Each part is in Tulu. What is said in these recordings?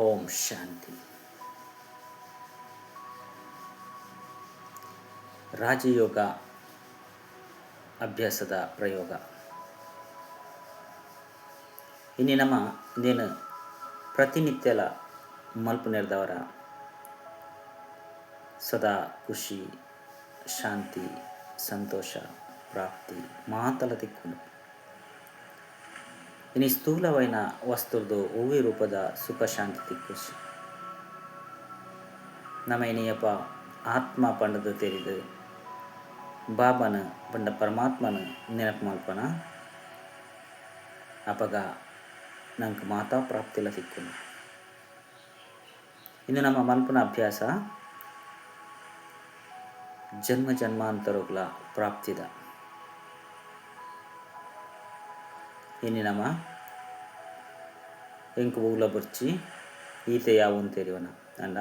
ಓಂ ಶಾಂತಿ. ರಾಜಯೋಗ ಅಭ್ಯಾಸದ ಪ್ರಯೋಗ. ಇನಿ ನಮ ಇಂದೆನ್ ಪ್ರತಿನಿತ್ಯಲ ಮಲ್ಪುನೆರ್ದವರ ಸದಾ ಖುಷಿ, ಶಾಂತಿ, ಸಂತೋಷ, ಪ್ರಾಪ್ತಿ ಮಾತಲ ತಿಕ್ಕುಂಡು. ಇನಿ ಸ್ಥೂಲವಾಯಿನ ವಸ್ತುರ್ದು ಒವ್ವೆ ರೂಪದ ಸುಖ ಶಾಂತಿ ತಿಕ್ಕುಜಿ. ನಮ ಇನಿಯಪ್ಪ ಆತ್ಮ ಪಂಡ್ದ್ ತೆರಿದ್ ಬಾಬನ ಪಂಡ ಪರಮಾತ್ಮನ ನೆನಪು ಮಲ್ಪನ ಅಪಗ ನಂಕ್ ಮಾತಾ ಪ್ರಾಪ್ತಿಲ ತಿಕ್ಕುಂಡು. ಇಂದು ನಮ್ಮ ಮಲ್ಪುನ ಅಭ್ಯಾಸ ಜನ್ಮ ಜನ್ಮಾಂತರೊಗ್ಲ ಪ್ರಾಪ್ತಿದ. ಇನಿ ನಮ ಎಂಕ್ ಒವ್ಲ ಬೊರ್ಚಿ ಈತೆ ಯಾವು ತೆರಿವನ ಆಂಡ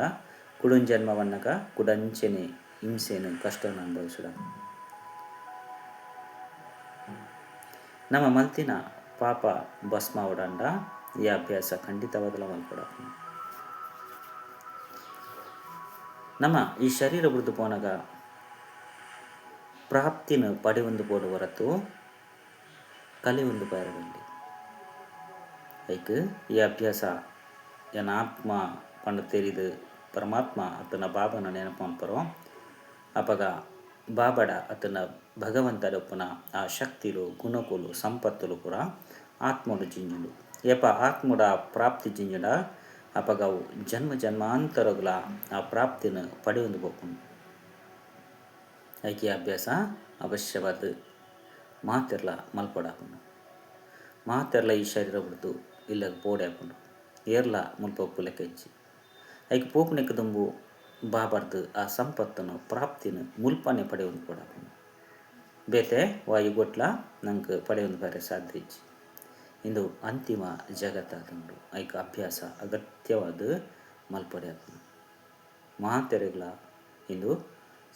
ಕುಡೊಂಜಿ ಜನ್ಮ ಬನ್ನಗ ಕುಡಂಚೆನೆ ಹಿಂಸೆನ್ ಕಷ್ಟನ್ ಅನುಭವಿಸೊಡ. ನಮ ಮಲ್ತಿನ ಪಾಪ ಭಸ್ಮ ಆವೊಡಾಂಡ ಈ ಅಭ್ಯಾಸ ಖಂಡಿತವಾದ್ಲ ಮಲ್ಪೊಡಾಪುಂಡು. ನಮ ಈ ಶರೀರ ಬುಡ್ದು ಪೋನಗ ಪ್ರಾಪ್ತಿನ್ ಪಡೆವೊಂದು ಪೋಡು ಹೊರತು ಕಲೆವೊಂದು ಪೋಯೆರೆ ಬಲ್ಲಿ. ಐಕ್ ಈ ಅಭ್ಯಾಸ ಎನ್ನ ಆತ್ಮ ಪಂದ್ ತೆರಿದ್ ಪರಮಾತ್ಮ ಅತ್ತಂಡ ಬಾಬನ ನೆನಪು ಮನ್ಪರೋ ಅಪಗ ಬಾಬಡ ಅತ್ತಂಡ ಭಗವಂತಡ ಉಪ್ಪುನ ಆ ಶಕ್ತಿಲು ಗುಣಕುಲು ಸಂಪತ್ತುಲು ಪೂರ ಆತ್ಮೊಡು ಜಿಂಜುಂಡು. ಏಪ ಆತ್ಮೊಡು ಆ ಪ್ರಾಪ್ತಿ ಜಿಂಜುಂಡ ಅಪಗ ಅವು ಜನ್ಮ ಜನ್ಮಾಂತರೊಗುಲ ಆ ಪ್ರಾಪ್ತಿನ್ ಪಡೆಯೊಂದು ಪೋಪುಂಡು. ಐಕ್ ಈ ಅಭ್ಯಾಸ ಅವಶ್ಯವಾದ್ ಮಾತೆರ್ಲ ಮಲ್ಪೊಡಾಪುಂಡು. ಮಾತೆರ್ಲ ಈ ಶರೀರ ಬುಡ್ದು ಇಲ್ಲಗ್ ಪೋಡೆ ಆಪುಂಡು. ಏರ್ಲ ಮುಲ್ಪ ಉಪ್ಪುಲೆಕ ಇಜ್ಜಿ. ಐಕ್ ಪೋಪುನೆಕ್ ದುಂಬು ಬಾಬರ್ದ್ ಆ ಸಂಪತ್ತುನು ಪ್ರಾಪ್ತಿನ್ ಮುಲ್ಪನೆ ಪಡೆಯೊಂದು ಪೋಡಾಪುಂಡು. ಬೇತೆ ವಾ ಯುಗೊಟ್ಲಾ ನಂಕ್ ಪಡೆಯೊಂದು ಪೋಯೆರೆ ಸಾಧ್ಯ ಇಜ್ಜಿ. ಇಂದು ಅಂತಿಮ ಜಗತ್ತಾದುಂಡು. ಐಕ್ ಅಭ್ಯಾಸ ಅಗತ್ಯವಾದ್ ಮಲ್ಪೊಡೆ ಆಪುಂಡು. ಮಾತೆರೆಗ್ಲಾ ಇಂದು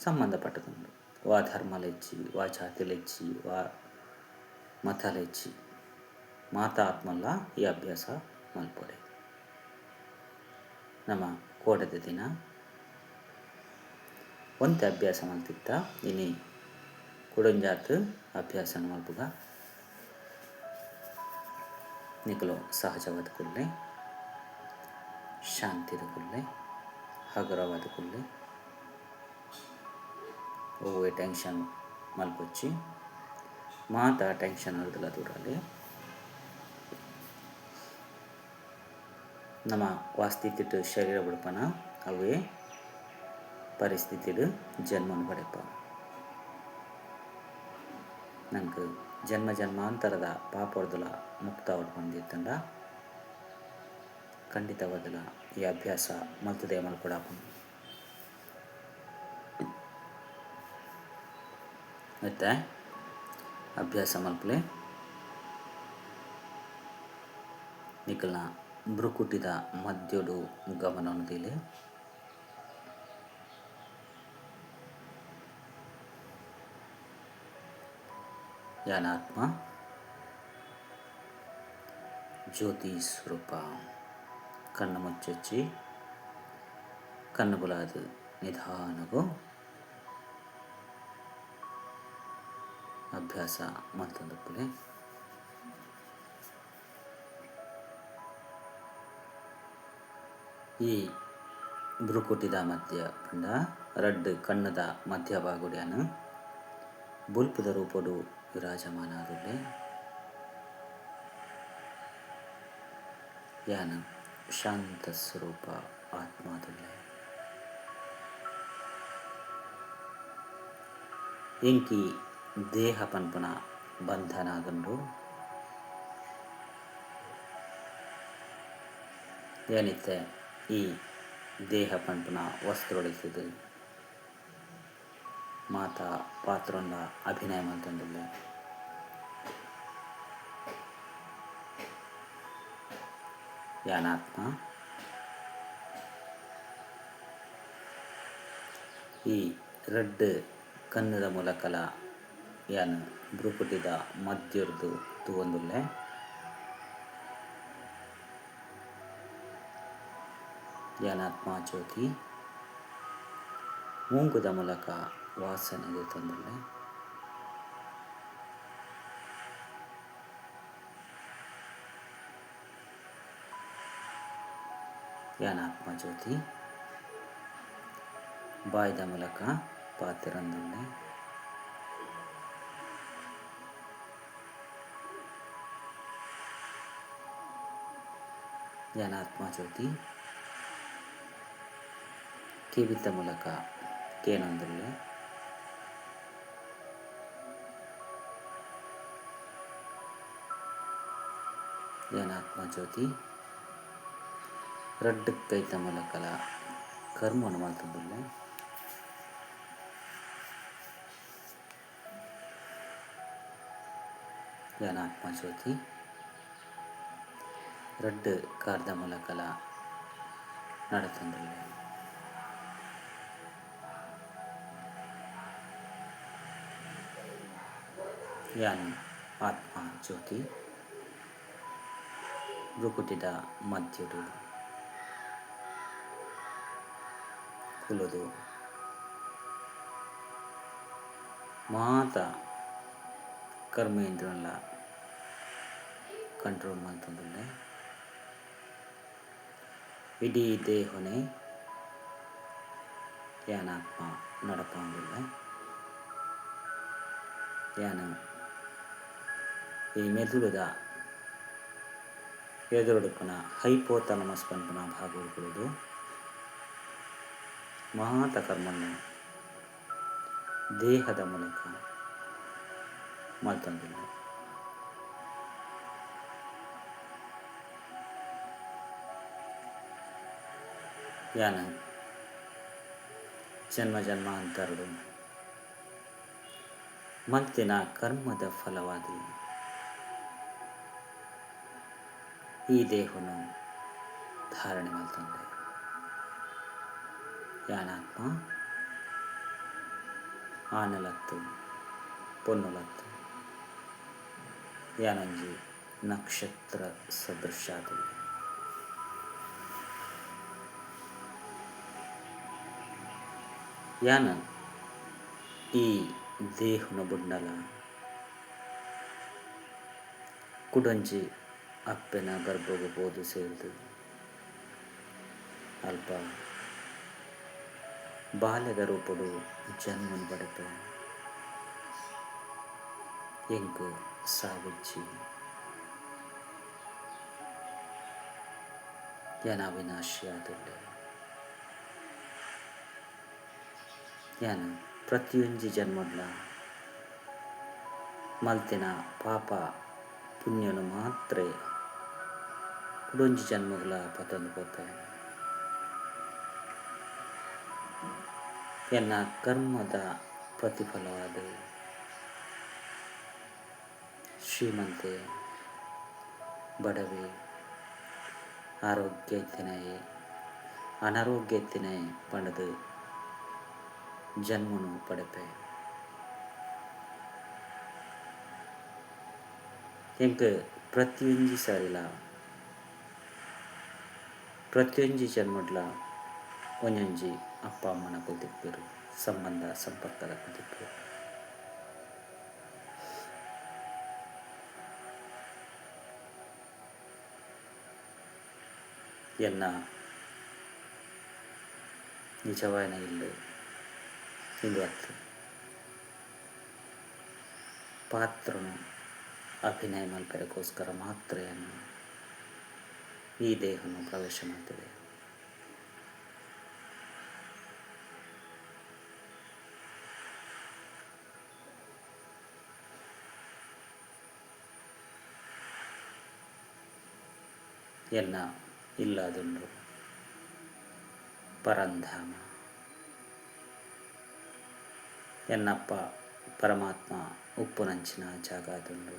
ಸಂಬಂಧ ಪಟ್ಟುದುಂಡು. ವಾ ಧರ್ಮಲ ಇಜ್ಜಿ, ವಾ ಜಾತಿಲ ಇಜ್ಜಿ, ವಾ ಮತಲ ಇಜ್ಜಿ. ಮಾತ ಆತ್ಮಲ ಈ ಅಭ್ಯಾಸ ಮಲ್ಪೊಡೆ. ನಮ ಕೋಡೆದ ದಿನ ಒಂತೆ ಅಭ್ಯಾಸ ಮಲ್ತಿತ್ತ ಇನಿ ಕುಡೊಂಜಾತ್ ಅಭ್ಯಾಸನ್ ಮಲ್ಪುಗ. ನಿಕುಲು ಸಹಜವಾದ ಕುಲ್ಲೆ, ಶಾಂತಿದ ಕುಲ್ಲೆ, ಹಗುರವಾದ ಕುಲ್ಲೆ. ಒವ್ವೆ ಟೆನ್ಷನ್ ಮಲ್ಪೊಚ್ಚಿ, ಮಾತ ಟೆನ್ಷನ್ ಅರ್ದಲ ದೂರಾಲೆ. ನಮ ವಾ ಸ್ಥಿತಿಟ್ ಶರೀರ ಬುಡ್ಪನ ಅವ್ವೇ ಪರಿಸ್ಥಿತಿಡ್ ಜನ್ಮನ್ ಪಡೆಪ. ನಂಕ್ ಜನ್ಮ ಜನ್ಮಾಂತರದ ಪಾಪೊಡ್ದುಲ ಮುಕ್ತ ಆವೊಡು ಪಂದ್ ಇತ್ತ್ಂಡ ಖಂಡಿತವಾದ್ಲ ಈ ಅಭ್ಯಾಸ ಮಲ್ತ್ದೇ ಮಲ್ಪೊಡಾಪುಂಡು. ಇತ್ತೆ ಅಭ್ಯಾಸ ಮಲ್ಪುಲೆ. ನಿಕಲ್ನ ಭ್ರುಕುಟಿದ ಮಧ್ಯೊಡು ಗಮನೊನು ದೀಲೆ. ಯಾನ್ ಆತ್ಮ ಜ್ಯೋತಿ ಸ್ವರೂಪ. ಕಣ್ಣು ಮುಚ್ಚೊಚ್ಚಿ ಕಣ್ಣು ಬುಲಾದ್ ನಿಧಾನಗು ಅಭ್ಯಾಸ ಮಲ್ತೊಂದುಪ್ಪುಲೆ. ಈ ಭ್ರುಕುಟಿದ ಮಧ್ಯ ಪಂಡ ರಡ್ಡ್ ಕಣ್ಣುದ ಮಧ್ಯ ಭಾಗೊಡು ಯಾನ್ ಬೊಲ್ಪುದ ರೂಪೊಡು ವಿರಾಜಮಾನ ಆದುಲ್ಲೆ. ಯಾನ್ ಶಾಂತ ಸ್ವರೂಪ ಆತ್ಮ ಆದುಲ್ಲೆ. ಎಂಕಿ ದೇಹ ಪನ್ಪುನ ಬಂಧನ ಆದುಂಡು. ಯಾನಿತ್ತೆ ಈ ದೇಹ ಪನ್ಪುನ ವಸ್ತ್ರೊಡು ಇತ್ತುದ್ ಮಾತ ಪಾತ್ರೊನ್ಲ ಅಭಿನಯ ಮಲ್ತೊಂದುಲ್ಲೆ. ಯಾನ್ ಆತ್ಮ. ಈ ರಡ್ಡ್ ಕಣ್ಣುದ ಮೂಲಕಲ ಯಾನ್ ಭ್ರೂಕುಟಿದ ಮಧ್ಯೊರ್ದು ತೂವೊಂದುಲ್ಲೆ. ಯಾನಾತ್ಮ ಜ್ಯೋತಿ ಮೂಂಕುದ ಮೂಲಕ ವಾಸನೆ ದೆತ್ತೊಂದುಲ್ಲೆ. ಯಾನಾತ್ಮ ಜ್ಯೋತಿ ಬಾಯ್ದ ಮೂಲಕ ಪಾತೆರೊಂದುಲ್ಲೆ. ಯಾನಾತ್ಮ ಜ್ಯೋತಿ ಕಿವಿತ ಮೂಲಕ ಕೇನೊಂದುಲ್ಲೆ. ಯಾನಾತ್ಮ ಜ್ಯೋತಿ ರಡ್ಡ್ ಕೈತ ಮೂಲಕಲ ಕರ್ಮನು ಮಲ್ತೊಂದುಲ್ಲೆ. ಯಾನಾತ್ಮ ಜ್ಯೋತಿ ರಡ್ಡ್ ಕಾರ್ದ ಮೂಲಕಲ ನಡತೊಂದುಲ್ಲೆ. ಯಾನ್ ಆತ್ಮ ಜ್ಯೋತಿ ಭ್ರುಕುಟಿದ ಮಧ್ಯಡು ಕುಲುದು ಮಾತ ಕರ್ಮೇಂದ್ರಿಯೊನ್ಲ ಕಂಟ್ರೋಲ್ ಮಲ್ತೊಂದುಲ್ಲೆ. ಇಡೀ ದೇಹೊನೆ ಯಾನಾತ್ಮ ನಡಪೊಂದುಲ್ಲೆ. ಯಾನ್ ಈ ಮೆದುಳುದ ಎದುರುಡುಪ್ಪುನ ಹೈಪೋಥಾಲಮಸ್ ಪನ್ಪುನ ಭಾಗೊಡು ಕುಲುದು ಮಾತ ಕರ್ಮನ್ ದೇಹದ ಮೂಲಕ ಮಲ್ತೊಂದುಲ್ಲೆ. ಯಾನ್ ಜನ್ಮ ಜನ್ಮಾಂತರಡು ಮಲ್ತಿನ ಕರ್ಮದ ಫಲವಾದ ಈ ದೇಹನು ಧಾರಣೆ ಮಲ್ತೊಂದೆ. ಯಾನಾತ್ಮ ಆನಲತ್ತು ಪೊನ್ನುಲತ್ತು ಯಾನೊಂಜಿ ನಕ್ಷತ್ರ ಸದೃಶಾದುಲ್ಲೆ. ಯಾನ್ ಈ ದೇಹನ ಬುಡ್ಂಡಲ ಕುಡೊಂಜಿ ಅಪ್ಪೆನ ಗರ್ಭೊಗು ಪೋದು ಸೇರ್ದ್ ಅಲ್ಪ ಬಾಲ್ಯದ ರೂಪೊಡು ಜನ್ಮನ್ ಪಡೆಪೆ. ಎಂಕ್ ಸಾವಿಜ್ಜಿ. ಯಾನ್ ಅವಿನಾಶಿ ಆದುಲ್ಲೆ. ಯಾನ್ ಪ್ರತಿಯೊಂಜಿ ಜನ್ಮಡ್ಲ ಮಲ್ತಿನ ಪಾಪ ಪುಣ್ಯನು ಮಾತ್ರ ಕುಡೊಂಜಿ ಜನ್ಮಗಳ ಪತ್ತೊಂದು ಪೋಪೆ. ಎನ್ನ ಕರ್ಮದ ಪ್ರತಿಫಲವಾದ ಶ್ರೀಮಂತೆ ಬಡವೆ ಆರೋಗ್ಯ ಇತ್ತಿನಾಯೆ ಅನಾರೋಗ್ಯ ಇತ್ತಿನಾಯೆ ಪಂಡದು ಜನ್ಮನು ಪಡೆಪೆ. ಎಂಕ್ ಪ್ರತಿಯೊಂಜಿ ಸಾರಿಲ ಪ್ರತಿಯೊಂಜಿ ಜನ್ಮಡ್ಲ ಒಂಜೊಂಜಿ ಅಪ್ಪ ಅಮ್ಮನ ಕುಲ್ದಿಪ್ಪೆರು ಸಂಬಂಧ ಸಂಪರ್ಕದ ಕುಲ್ದಿಪ್ಪೆರು. ಎನ್ನ ನಿಜವಾಯಿನ ಇಲ್ಲು ಇಂದು ಅತ್ತು ಪಾತ್ರನು ಅಭಿನಯ ಮಲ್ಪೆರೆಗೋಸ್ಕರ ಮಾತ್ರ ಈ ದೇಹವನ್ನು ಪ್ರವೇಶ ಮಾಡ್ತದೆ. ಎನ್ನ ಇಲ್ಲಾದುಂಡು ಪರಂಧಾಮ. ಎನ್ನಪ್ಪ ಪರಮಾತ್ಮ ಉಪ್ಪುನಂಚಿನ ಜಾಗ ಅದುಂಡು.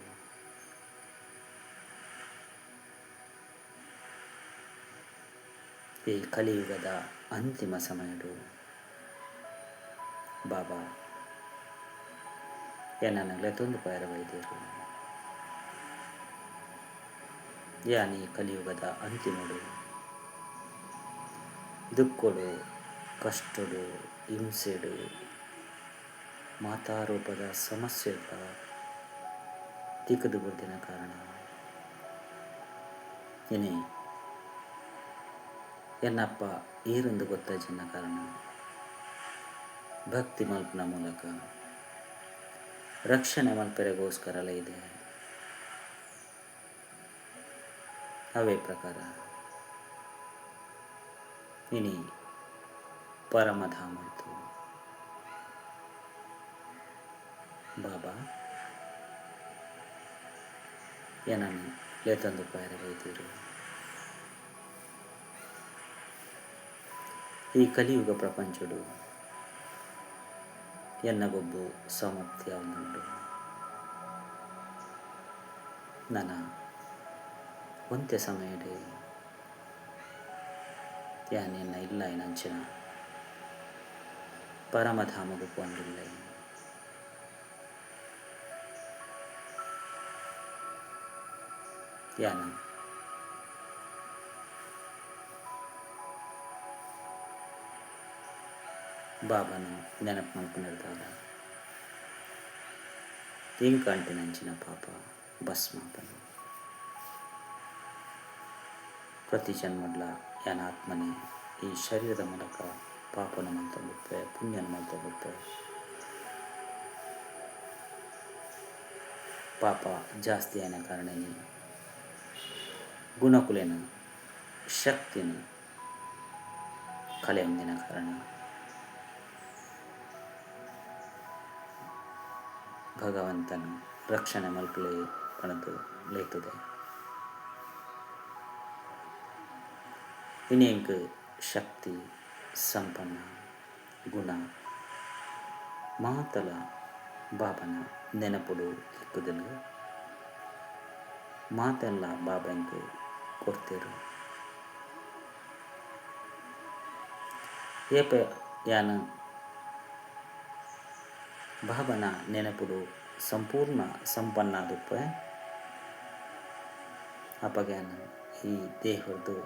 ಈ ಕಲಿಯುಗದ ಅಂತಿಮ ಸಮಯಡು ಬಾಬಾ ಎನ್ನನ್ನು ಲೆತ್ತೊಂದು ಪಯರ ಬೈದೇರು. ಯಾನ್ ಈ ಕಲಿಯುಗದ ಅಂತಿಮಡು ದುಃಖಡು ಕಷ್ಟಡು ಹಿಂಸೆಡು ಮಾತಾರೂಪದ ಸಮಸ್ಯೆಗಳ ತಿಕ್ಕದು ಬುರ್ದಿನ ಕಾರಣ ಇನಿ ಎನ್ನಪ್ಪ ಏರೆಂದು ಗೊತ್ತಾಜಿನ ಕಾರಣ ಭಕ್ತಿ ಮಲ್ಪನ ಮೂಲಕ ರಕ್ಷಣೆ ಮಲ್ಪೆರೆಗೋಸ್ಕರಲ ಇದೆ. ಅವೇ ಪ್ರಕಾರ ಇನಿ ಪರಮಧಾಮಡ್ದು ಬಾಬಾ ಏನನ್ನು ಲೇತಂದು ಪಾಯರೆ ಬೈತೀರು. ಈ ಕಲಿಯುಗ ಪ್ರಪಂಚಡು ಎನ್ನಗೊಬ್ಬು ಸಮಾಪ್ತಿ ಆವೊಂದುಂಡು. ನನ ಒಂತೆ ಸಮಯಡೆ ಯಾನ್ ಎನ್ನ ಇಲ್ಲ ನಂಚಿನ ಪರಮಧಾಮಗು ಪೋಂದುಲ್ಲೆ. ಯಾನ ಬಾಬಾನ ನೆನಪು ಮಲ್ಪುನೆರ್ದಾಲ ಎಂಕಾಂಟಿನಂಚಿನ ಪಾಪ ಭಸ್ಮಾಪನ ಪ್ರತಿ ಜನ್ಮಡ್ಲ ಯಾನ ಆತ್ಮನೆ ಈ ಶರೀರದ ಮೂಲಕ ಪಾಪನ ಮಲ್ತೊಂದುಪ್ಪೆ ಪುಣ್ಯನ ಮಲ್ತೊಂದುಪ್ಪೆ. ಪಾಪ ಜಾಸ್ತಿ ಆಯ್ನ ಕಾರಣನೇ ಗುಣಕುಲೇನ ಶಕ್ತಿನ ಕಲೆ ಹೊಂದಿನ ಕಾರಣ ಭಗವಂತನ ರಕ್ಷಣೆ ಮಲ್ಪಲೆ ಪಣದು ಲೇತದೆ. ಇನಿ ಎಂಕ್ ಶಕ್ತಿ ಸಂಪನ್ನ ಗುಣ ಮಾತಲ ಬಾಬನ ನೆನಪುಡು ತಿಕ್ಕುದಲು ಮಾತೆಲ್ಲ ಬಾಬೆಂಕ್ ಕೊಡ್ತೇರು. ಏಪ ಯಾನ ಬಾಬನ ನೆನಪುಡು ಸಂಪೂರ್ಣ ಸಂಪನ್ನ ಆದುಪ್ಪೆ ಅಪಗ್ಯಾನ ಈ ದೇಹದ್ದು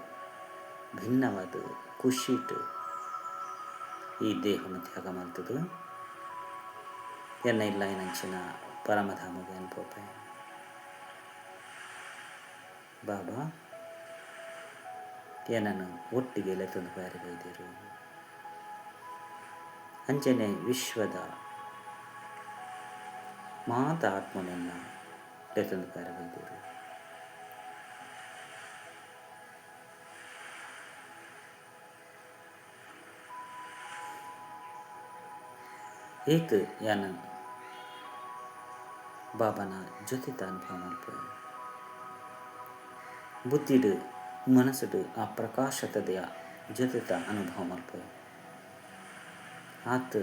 ಭಿನ್ನವಾದ ಖುಷಿಟ್ ಈ ದೇಹವನ್ನು ತ್ಯಾಗ ಮಲ್ತದು ಎನ್ನ ಇಲ್ಲ ಏನಂಚಿನ ಪರಮಧಾಮಗೆ ಅನ್ಪೋಪೆ. ಬಾಬಾ ಏನನ್ನು ಒಟ್ಟಿಗೆ ಲೆತ್ತೊಂದು ಬಾರಿ ಬೈದಿರು. ಅಂಚನೆ ವಿಶ್ವದ ಮಾತ ಆತ್ಮನನ್ನ ಲೆತ್ತೊಂದು ಬಾರಿ ಬೈದಿರು. ಏತ್ ಯಾನ ಬಾಬಾನ ಜೊತೆತ ಅನುಭವ ಮಲ್ಪೆ ಬುದ್ಧಿಡು ಮನಸ್ಸುಡು ಆ ಪ್ರಕಾಶತದೆಯ ಜೊತೆತ ಅನುಭವ ಮಲ್ಪೆ. ಆತ್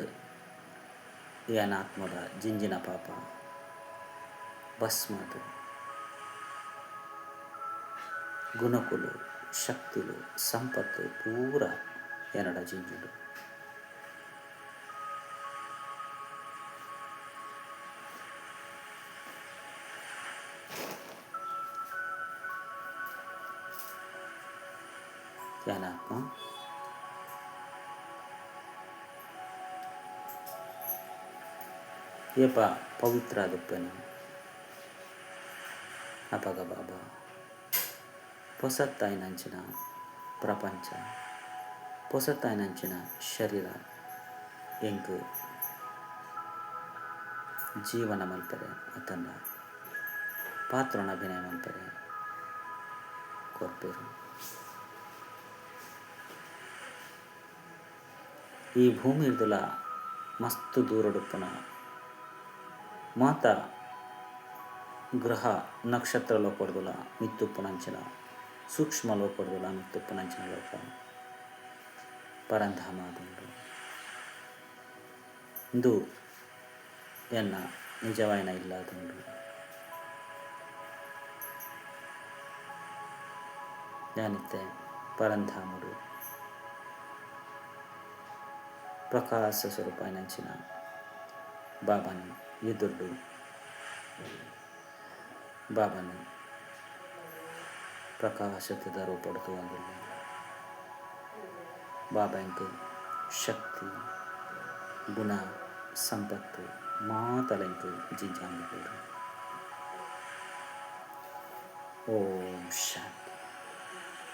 ಯಾನ ಆತ್ಮದ ಜಿಂಜಿನ ಪಾಪ ಭಸ್ಮದು ಗುಣಕುಲು ಶಕ್ತಿಲು ಸಂಪತ್ತು ಪೂರ ಎನ್ನಡ ಜಿಂಜುಡು. ಯಾನಾತ್ಮ ಏಪ ಪವಿತ್ರ ಆದುಪ್ಪೆನು ಅಪಗ ಬಾಬಾ ಪೊಸತ್ತಾಯಿನಂಚಿನ ಪ್ರಪಂಚ ಪೊಸತ್ತಾಯಿನಂಚಿನ ಶರೀರ ಎಂಕ್ ಜೀವನ ಮಲ್ಪರೆ ಅತಂಡ ಪಾತ್ರನ ಅಭಿನಯ ಮಲ್ಪರೆ ಕೊರ್ಪೇರು. ಈ ಭೂಮಿ ಇರ್ದಲ ಮಸ್ತ್ ದೂರಡುಪ್ಪುನ ಮಾತ ಗ್ರಹ ನಕ್ಷತ್ರ ಲೋಕಡ್ದುಲ ಮಿತ್ತುಪ್ಪುನಂಚಿನ ಸೂಕ್ಷ್ಮ ಲೋಕಡ್ದುಲ ಮಿತ್ತುಪ್ಪುನಂಚಿನ ಲೋಕ ಪರಂಧಾಮ ಆದುಂಡು. ಇಂದು ಎನ್ನ ನಿಜವಾಯಿನ ಇಲ್ಲಾದುಂಡು. ಯಾನಿತ್ತೆ ಪರಂಧಾಮುಡು ಪ್ರಕಾಶ ಸ್ವರೂಪಾಯಿನಂಚಿನ ಬಾಬಾನ ಎದುರುಡು ಬಾಬಾನ ಪ್ರಕಾಶದ ರೂಪಡು ತೂವೊಂದುಲ್ಲೆ. ಬಾಬಾ ಎಂಕ್ ಶಕ್ತಿ, ಗುಣ, ಸಂಪತ್ತು ಮಾತಲ ಎಂಕ್ ಜಿಂಜಾಂದು ಕೊರು. ಓಂ ಶಾಂತಿ.